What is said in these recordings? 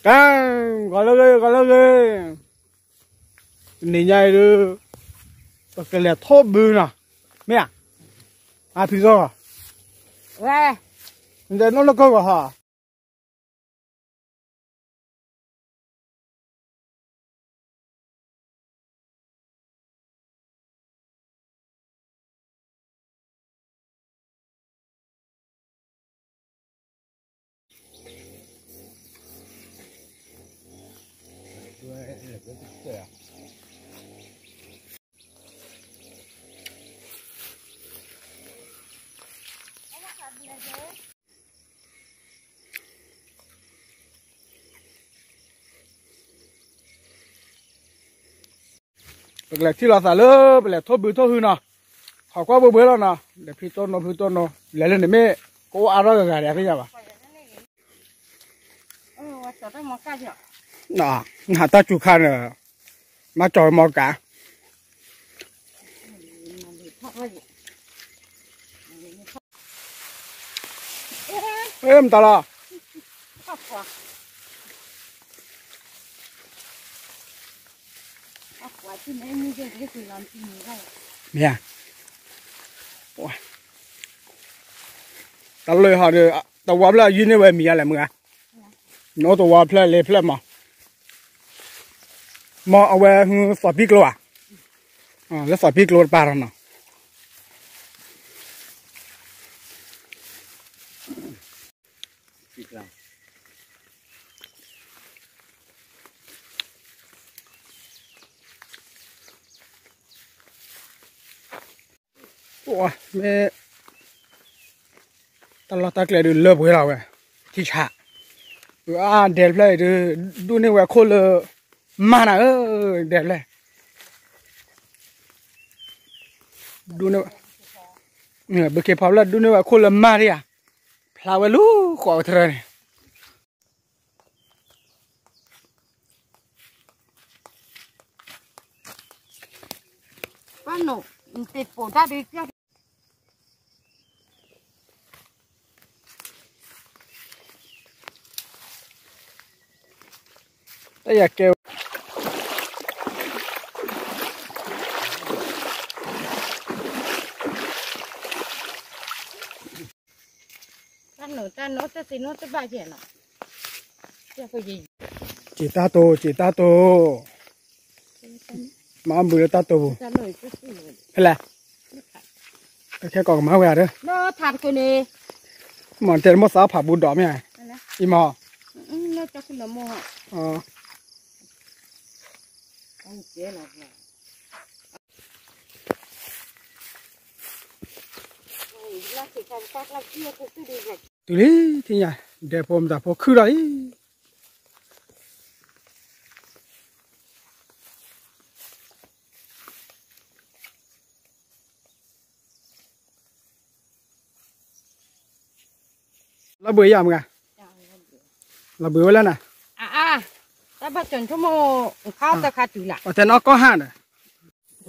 ကဲ, ဂီၤလၢဂ့ၤ ဂီၤလၢဂ့ၤ, တနံၤညါအံၤဒုး ပကလဲၤထိၣ်ဘုနီၤ, မ့ၢ်ဧါ, အဖံသီၣ်, ဝဲ, နတဲနီၢ်လၢကီၢ်ဂီၤဟီ ပကလဲၤထံၣ်လိာ်သးလၢ ပလဲၤထိၣ်ဘုထိၣ်ဟုနီၤ, ဟီၣ်ကွၢ်ဘှ့ဘှ့လီၤနီၤ, လဲၤဖံတိၢ်နိဖံတိၢ်နိ, လဲၤလၢန့ၣ်မ့ၢ် ကအိၣ်အါထီၣ်ဂၤဂၤဒီးသ့ၣ်ညါဘၣ်. နဟးတၢ်စူၤခါန့ၣ်, မၤကၠီၤမီကး, မတၤလီၤ မ့ၢ်ဧါ, တၢ်လၢဟီဒီး တဝီဖျၢၣ်ယုၢ်န့ၢ်ဝဲမံၤယါလဲၣ်မုၢ်ဧါ, နအိၣ်တဝီဖျၢၣ်လၢဖျၢၣ်မး, မ့ၢ်အဝဲဟူသီၣ်ပံၣ်ကျိဧါ, လၢသီၣ်ပံၣ်ကျိတပၤထီၣ်နီၤ. မ့ၢ် တၢ်လီၢ်တၢ်ကျဲဒုးလၢပှဲၤလီၤဝဲ, ထံဆး, အဒဲးတဖျၢၣ်အံၤဒုး ဒူၣ်န့ၢ်ဝဲခိၣ်လၢ မၢ်နၤဧၢ, ဒဲးတဖျၢၣ် ဒူၣ်န့ၢ်, ဘုခ့ဖီဖျၢၣ်ဒူၣ်န့ၢ်ဝဲခိၣ်လၢမၢ်ဒံးဧါ, ဖျါဝဲလူၤဃီးဝဲတရၢန့ၣ် တၢ်ယၤကဲ တၢ်နိၣ်တၢ်နိၣ်တသ့နိၣ်တဘၣ်ကဲနီၤ, စံးတၢ်တိၢ် စံးတၢ်တိၢ်, မၤအီၣ်ဘုလၢတၢ်တိၢ်ပူၤ, ဖဲလဲၣ်, ခဲကိးကမၤဝဲဧါဒီး, မ့ၢ်တဲမိၢ်သးဖးဘူးဒီးမ့ၢ်, အံၤမး, တုၤလံထံၣ်ညါ, ဒဲဖိမတၤဖိခုၣ်ထီၣ်လံ. လီၤဘှံးယၤမုၢ်ဂၤ, လီၤဘှံးဝဲလၢနၤ, တၢ်ဘၣ်ကၠီၣ်ဆိကမိၣ်, ခါတခါတုၤလၢ်, ပှၤတဲနီၢ်ကီၢ်ဟၣ်ဒီး,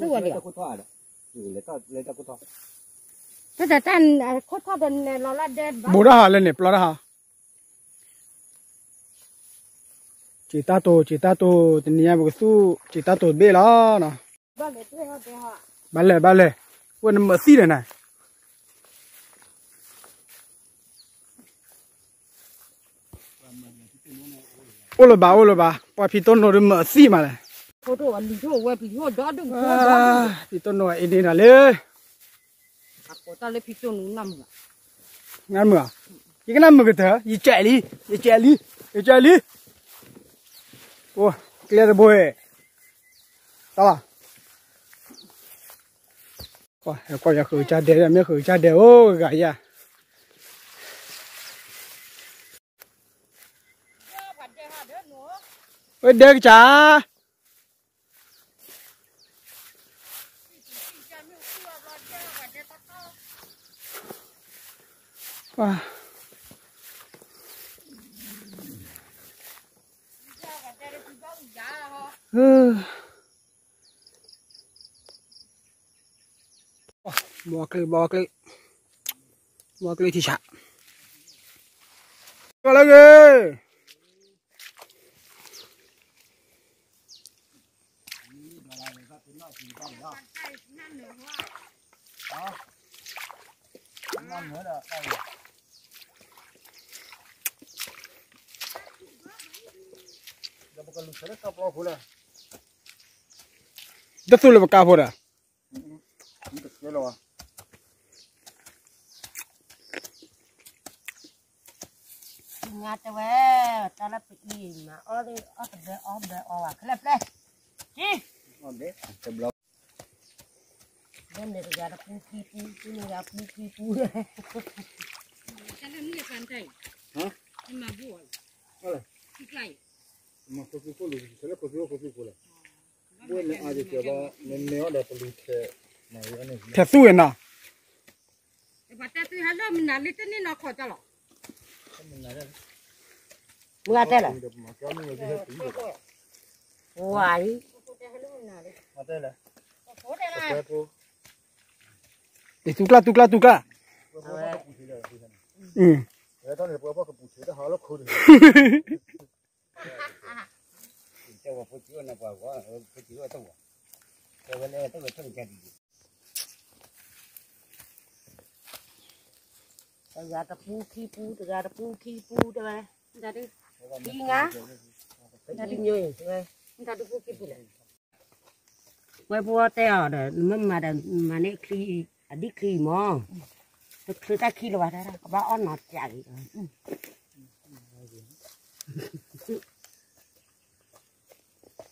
ဘူးထီၣ်ဟးလၢန့ၣ် ပျီတၢ်ဟး, စံးတၢ်တိၢ် စံးတၢ်တိၢ် တနံၤညါပကသူၣ် စံးတၢ်တိၢ်တဘ့ၣ်လီၤနီၤ. ဘၣ်လဲၣ် ဘၣ်လဲၣ်, ဝဲနမၤသံဒီးနၤ, အိၣ်လၢၤဘၣ် အိၣ်လၢၤဘၣ်, ပှၤဖံးတိၢ်နိဒီးမၤသံမးလဲၣ်, ဖံးတိၢ်နိအ့န့ၣ်ဒီးလၢ နမုာ်, ယကနၣ်မုာ်ကတၢၢ် ယကဲလံ, ယကဲလံ, ယကဲလံ, အိၣ်, ကျဲတဘိ, တၢ်လီၤ, ကွၢ်ယၤဃုာ်ကစၢ်ဒဲး မ့ၢ်ဃုာ်ကစၢ်ဒဲးအိၣ်ဂၤယၤ, ဝဲဒဲကစၢ် မွၤကျ့ မွၤကျ့, မွၤကျ့ထံဆး, ကလၢဂ့ၤ, တသူၣ်လၢပကါဖိဒီး ညါတဲဝဲ တၢ်လၢပအံၤမၤအီၣ်အီၣ်တဘျဲအီၣ်ဘျဲအီၣ်ဝဲခဲလၢာ်ပျဲၢ် ဘၣ်န့ၣ်တဂၤတပူခံပူ ပူန့ၣ်ဂၤပူခံပူ ထဲသူၣ်ဝဲနီၤ မုၢ်ဂၤတဲလၢ ဝါအံၤ အံၤ သူကျါ သူကျါ သူကျါ အဝဲ အင်း တဂၤတပူခံပူ တဂၤတပူခံပူ တဲဝဲ ခံငါ တမံၤ တဂၤတပူခံပူလဲၣ် ဝဲပဝဲတဲအီၤဒီး နမ့ၢ်မၤဒီး မၤန့ၢ်ချံ အဒံၣ်ချံမၢ် တချုးတၢ်ခံလၢၤဘၣ်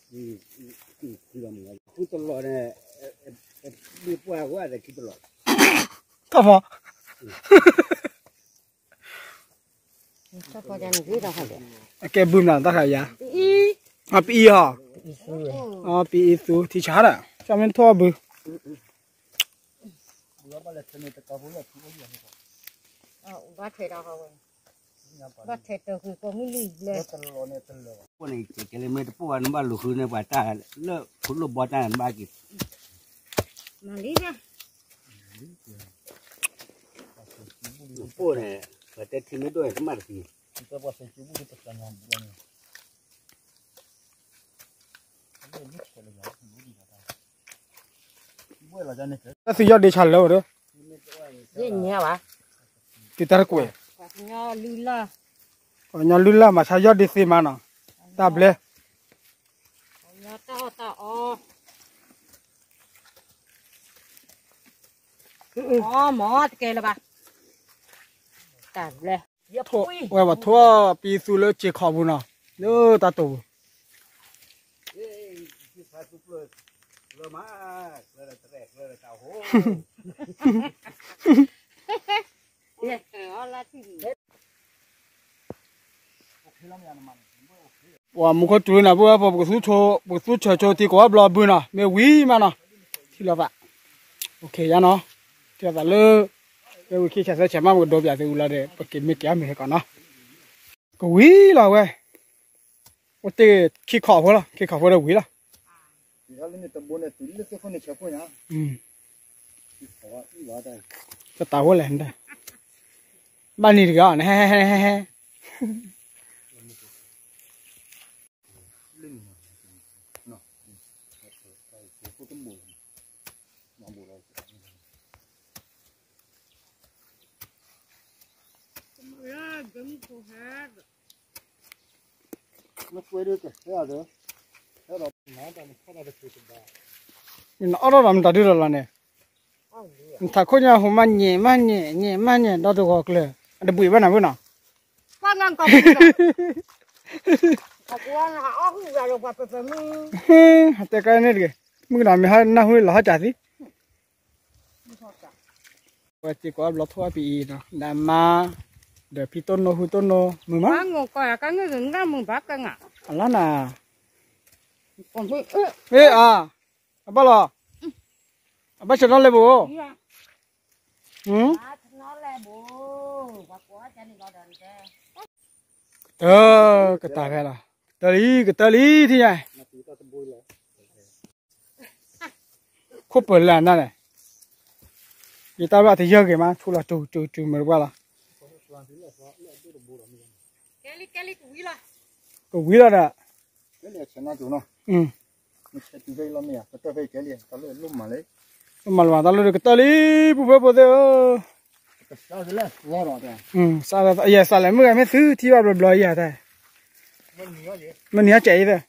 တၢ်ကဘၣ်အီၣ်နီၤစၢ်ဂ့ၤ တၢ်ဖီ အကဲဘုမနုၤတၢ်ခါယၤ အပအံၤဟီ အပအံၤသူ ထံဆါဒၣ် ကၠီမ့ၢ်ထိၣ်အီၣ်ဘု ဘၣ်ထဲးတၢ်ဂုၤကိးမုၢ်လံၤဘျဲ အဃိန့ၣ် ကဲလၢမ့ၢ်တပိၢ်ဘၣ် နဘၣ်လူၤဃုန့ၢ်ပှၤတၢ်လၢ ဖိလိၣ်ဘီတၢ်န့ၣ် နဘၣ်က့ၤ မၤလံဘၣ် ပိၢ်န့ၣ် ပှၤတဲထံမ့ၢ်ဒိၣ်န့ၣ် ကမၣ်တသံ တၢ်သုယီၢ်ဒ့ဆါလၢဝဲဒီး ယညါဘၣ် တုၤတၢ်တကွဲး ပှၤကညီလုၢ်လၢ် ပှၤကညီလုၢ်လၢ်မၤဆါယီၢ်ဒ့သ့မးနီၤ တၢ်ဘျဲ ပှၤကညီတၢ်အီၣ်တၢ်အီ အီမးတကဲလၢၤဘၣ် တၢ်ဘျဲ ဝဲပှၤထိၣ်အီၣ်ပံသူလၢစ့ခီပူၤနီၤ လၢတၢ်တိာ်ပူၤ ပှၤမူခိၣ်တူၤနၤ ပဝဲပှၤ ပကသူဆၢဆိထံကိးဘျီဘုနီၤ မ့ၢ်ဝံၤမးနီၤ ထံလီၤသး ယါနီၤ ထံလီၤသးလၢ မ့ၢ်ဝံၤခံဆံသၢဆံမး ပကဒိပၠးသုအူလီၤဒီး ပကမ့ၢ်က့ၤအမ့ၢ်ဟဲကီးနီၤ ကဝံၤလီၤဝဲ အိၣ်တ့ၢ်ခံခီဖိလီၤ ခံခီဖိဒီးဝံၤလီၤ တတးဖိလဲၣ် ဘၣ်နံၤတဂၤအီၤန့ၣ် ဟဲဟဲဟဲဟဲ နအီၣ်ထီၣ်ဒီးမတၤဒုဒီးလီၤန့ၣ် နထးခိၣ်ညါဟူးမးညဲၣ်မးညဲၣ် ညဲၣ်မးညဲၣ် ဒီတဂီၤကျၢၤ အတဘှံးဘၣ်နၤဘၣ်နီၤ တဲကျါန့ၣ်တဂ့ၤ မုၢ်ကနီၤမ့ၢ်ဟါနၢ်ဟူလီၤဟါစၢ်သံ ဝဲစ့ကိးဘျီထိၣ်အီၣ်ပံအံၤနီၤ ဒီးမါ ဒီးဖံတိၢ်နိ ဃုတိၢ်နိ မုာ်မး အလီၤနၤ အ့ၣ်အါ အဘၣ်လီၤ အဘၣ်ဆၢနီၤလဲၣ်ဘိ ကတၢၢ် ကတၢၢ်ဖဲလီၤ ကတၢၢ်လံ ကတၢၢ်လံ ထံၣ်ညါ ခိၣ်ပၢၤလၢအနၢ်လဲၣ် ယတၢ်ဘၣ်တယၢၢ်ဂ့ၤမး ထူလီၤတူၤတူၤတူၤမုာ်တပှၢ်လီၤ ကဝံၤလီၤဒီး အ မၤလၢၤဘၣ် တၢ်လၢကတၢၢ်လံ ပူဖိဖိသ့ၣ်ဧၢ, စးလၢယဲစးလဲၣ်မုၢ်ဂၤမ့ၢ်သုထံဘၣ်ဘျီဘျီယၤတၢ်, မ့ၢ်နံၤဟဲကဲးအံၤသၢ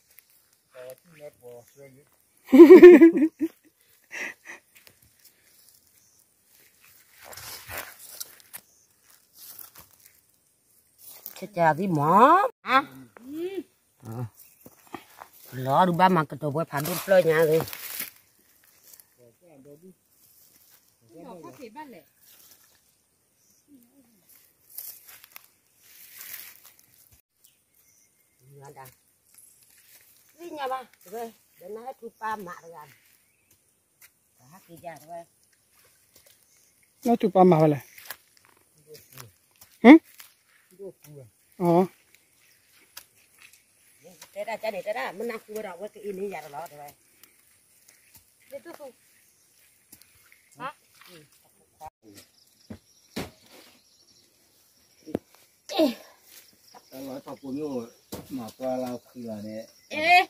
ကကသံမး, လီၤဒုးဘၣ်မၤကတိၤပှဲၤဖးဒိၣ်တဖျၢၣ်ညါဂ့ၤ သ့ၣ်ညါဘၣ်, တဝဲ, ဒီးနဟဲထူပာ်မးတဂၤ, ဟဲက့ၤယၤတဝဲ, နထူပာ်မးဝဲလဲၣ်, ဟ, တဲဒၣ်ကန့ၣ်တဲဒၣ် မနၤဃုဝဲဒီးဝဲကအ့န့ၣ်ယၤတလီၤတဝဲ တၢ်လီၢ်ထီၣ်ပူၤမ့ၢ်အိၣ် မၤကွၢ်လၢခုလီၤန့ၣ်, တၢ်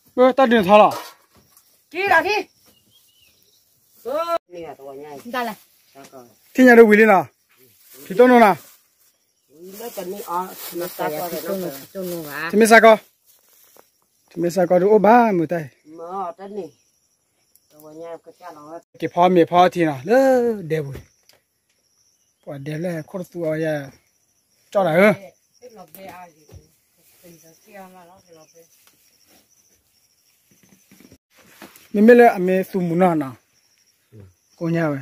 ဒုးထီလီၤ, က့လီၤဒ်, ထံၣ်ညါဒ်ဝံၤလံနီၤ, ဖံတိၢ်နိနီၤ, တမ့ၢ်စးကီး, တမ့ၢ်စးကီးဒ်အိၣ်ဘၣ်မုာ်တၢ်အံၤ, က့ၤဖီမ့ၤဖီထံနီၤ လၢဒဲပူၤ, ပှၤဒဲဖျၢၣ်ခိၣ်တသူအီၤယဲ, ကၠီၣ်တၢ်ဧၢ, မ့မ့ၢ်လၢအမ့ၢ်သူမုၢ်နီၢ်နီၤ, ကိးညါဝဲ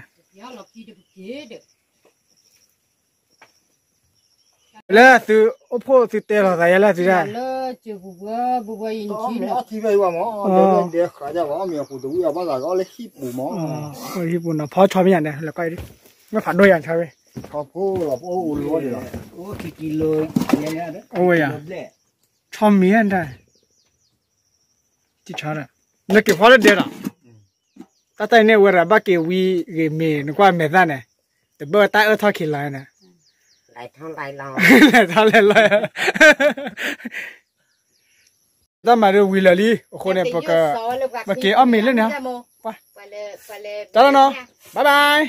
လၢသုအိၣ်ဖှိၣ်သုတဲလီၤသးယဲလၢသုဒၣ်, မ့ၢ်အီထံဖဲအံၤဘၣ်မ့ၢ်, ဒဲဃာ်ဒၣ်ဘၣ် အီၣ်မ့ၤအပူၤတဝံၣ်အဘၣ်သးကအီၣ်လၢဟံၣ်ပူၤမ့ၢ်, ဟံၣ်ပူၤနီၤ ဖီဆီမ့ၢ်ညါန့ၣ် လၢကီၢ်အံၤဒ်, မ့ၢ်ဖးဒိၣ်ယၤဆါဝဲ, အိၣ်ဝဲယၤ, ဆီမ့ၢ်ညါတၢ်, နက့ၤဖီလၢဒဲလီၤ, တၢ်တၢ်အံၤန့ၣ် အဝဲရၤဘၣ်က့ၤဝံၤဂ့ၤမ့ၢ် နကွၢ်မဲာ်သၣ်န့ၣ်, တဘၣ်ဝဲတၢ်အၢၣ်ထီၣ်ခံလီၤန့ၣ်, လဲၤထီၣ်လဲၤလီၤ, တၢ်မၤဒ်ဝံၤလၢာ်လံ အဃိန့ၣ် ပက, ပက့ၤအီၣ်မ့ၤလၢန့ၣ်, တၢ်လီၤနီၤ, bye bye.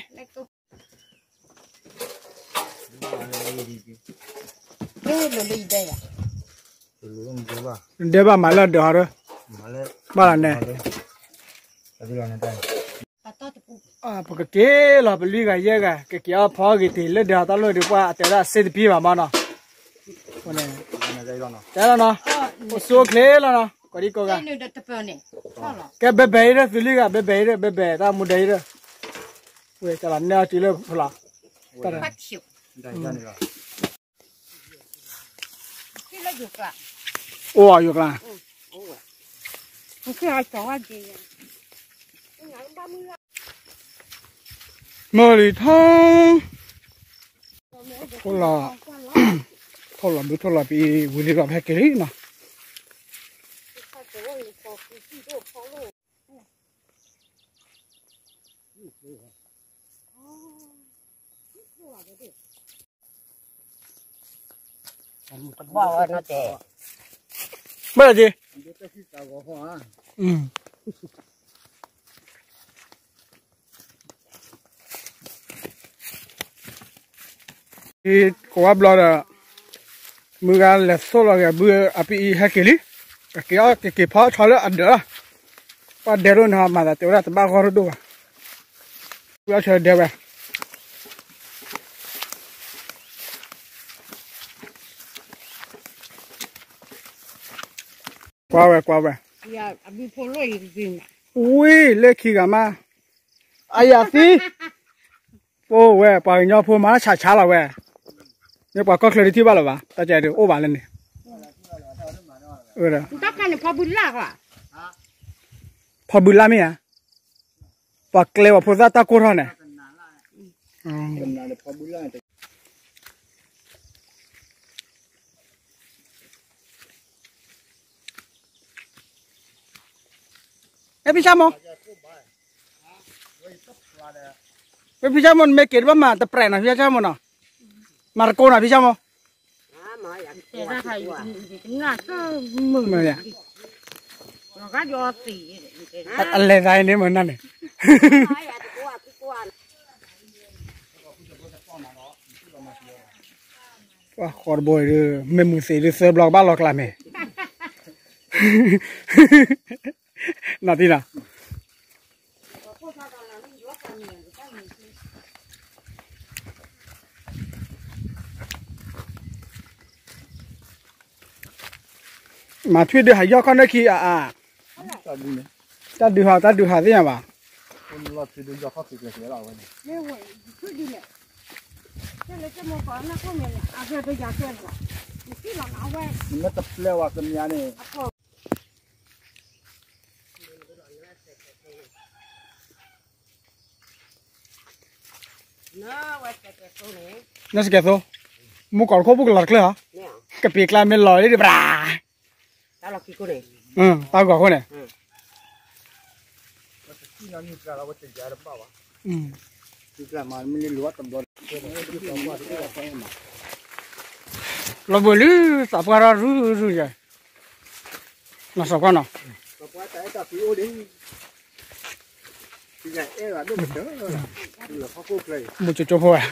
ဒဲဘၣ်မၤလၢဒၢးဟီဒီး, ဘၣ်လီၤန့ၣ်, ပကက့ၤလီၤပလွံၢ်ဂၤယဲၢ်ဂၤ ကက့ၤအီၣ်ဖီဂ့ၤတ့ၢ်လၢဒၢးတၢ်လိၣ်ဒံးပှၢ်အတဲဝဲဒၣ်စ့တပံၤဘၣ်မနီၤ, တဲလီၤနီၤ, အိၣ်ဆူၣ်အိၣ်ချ့လီၤနီၤ ကိးဒံကိးဂၤ, ကဲဘဲဘဲအံၤဒီးသုလွံၢ်ဂၤ ဘဲဘဲအံၤဒီး ဘဲဘဲတၢ်မူဒဲအံၤဒီး, ဝဲကလီၤနဲအီၤတုၤလၢဖလီၤ, အိၣ်အီၤယိၤကျါ, မ့ၢ်လံထီ, ထိၣ်လီၤ, ထိၣ်လီၤဘုထိၣ်လီၤပံၤ ဝံၤလံလီၤဖဲက့ၤလံနီၤ, ဘၣ်လီၤက့ၤ, ကိးဝါဘျီဒီး, မုၢ်ဂၤလဲၤသိၣ်လီၤဂ့ၤဘုအပံအံၤဟဲက့ၤလံ, ကက့ၤအီၣ်ကက့ၤဖီဆီလၢအဒၢးလီၤ, ပှၤဒဲဒိၣ်န့ၣ်မၤသးတဲဝဲဒၣ်တဘၣ်ဂီၢ်ဒိၣ်ဒိၣ်ဘၣ်, ဝံအီၣ်ဆၢဒဲဝဲ ကွၢ်ဝဲကွၢ်ဝဲ, ဝံၤလၢခံဂၤမး, အယၤသံ, အိၣ်ဝဲပှၤကညီဖိမၤဆးဆးလီၤဝဲ, မ့ၢ်ပှၤကီၢ်ချၢတထံၣ်ဘၣ်လၢၤဘၣ် တၢ်ကဲဒ်အိၣ်ဘၣ်လၢန့ၣ်, ဖီဘုလၢ်မ့ၢ်ဧါ, ပှၤကျဲပှၤဖိသၣ်တၢ်ကိၢ်ထီၣ်န့ၣ် ဖံဆၣ်မိၢ်, ဖံဆၣ်မိၢ် နမ့ၢ်က့ၤတဘၣ်မၤတပြဲးနီၤ ဖံဆၣ်မိၢ်နီၤ, မၤတကိးနီၤ ဖံဆၣ်မိၢ်, တဲဒၣ်ခါအံၤ, မ့ၢ်ယၤ, အလဲၤသးအံၤန့ၣ်မနၤန့ၣ်, ပှၤဃီတဘိအံၤဒုး မ့ၢ်မုာ်သံးဒုးသၢဘျီကဘၣ်လီၤကျါမ့ၢ်, နၢ်တံၢ်နီၤ မၤထွံၣ်ဒုးဟးယီၢ်ခီၣ်နၢခံ, တၢ်ဒုးဟး တၢ်ဒုးဟးသ့ၣ်ညါဘၣ်, မ့ၢ်တပျဲဝဲကမၠါန့ၣ် နစကဲသိ, မူကီၢ်တခိၣ်ပူၤကလီၤတကျၢၢ်ဧါ, ကပ့ၤကျါမ့ၢ်လီၤလံဒံးဘၣ်, တၢ်ဂီၤခိၣ်န့ၣ်, လီၤဘှံးလံ, သးပှၢ်ထီၣ်ရူၢ်ရူၢ်ယဲ, နီၢ်စီၤပှၢ်နီၤ, မူကၠိကၠိဖိဝဲ,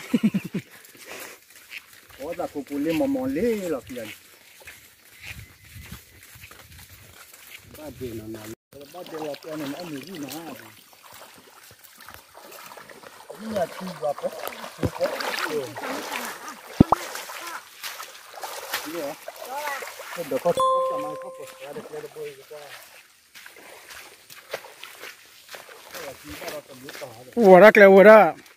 ဝဲဒၣ်ကျဲဝဲဒၣ်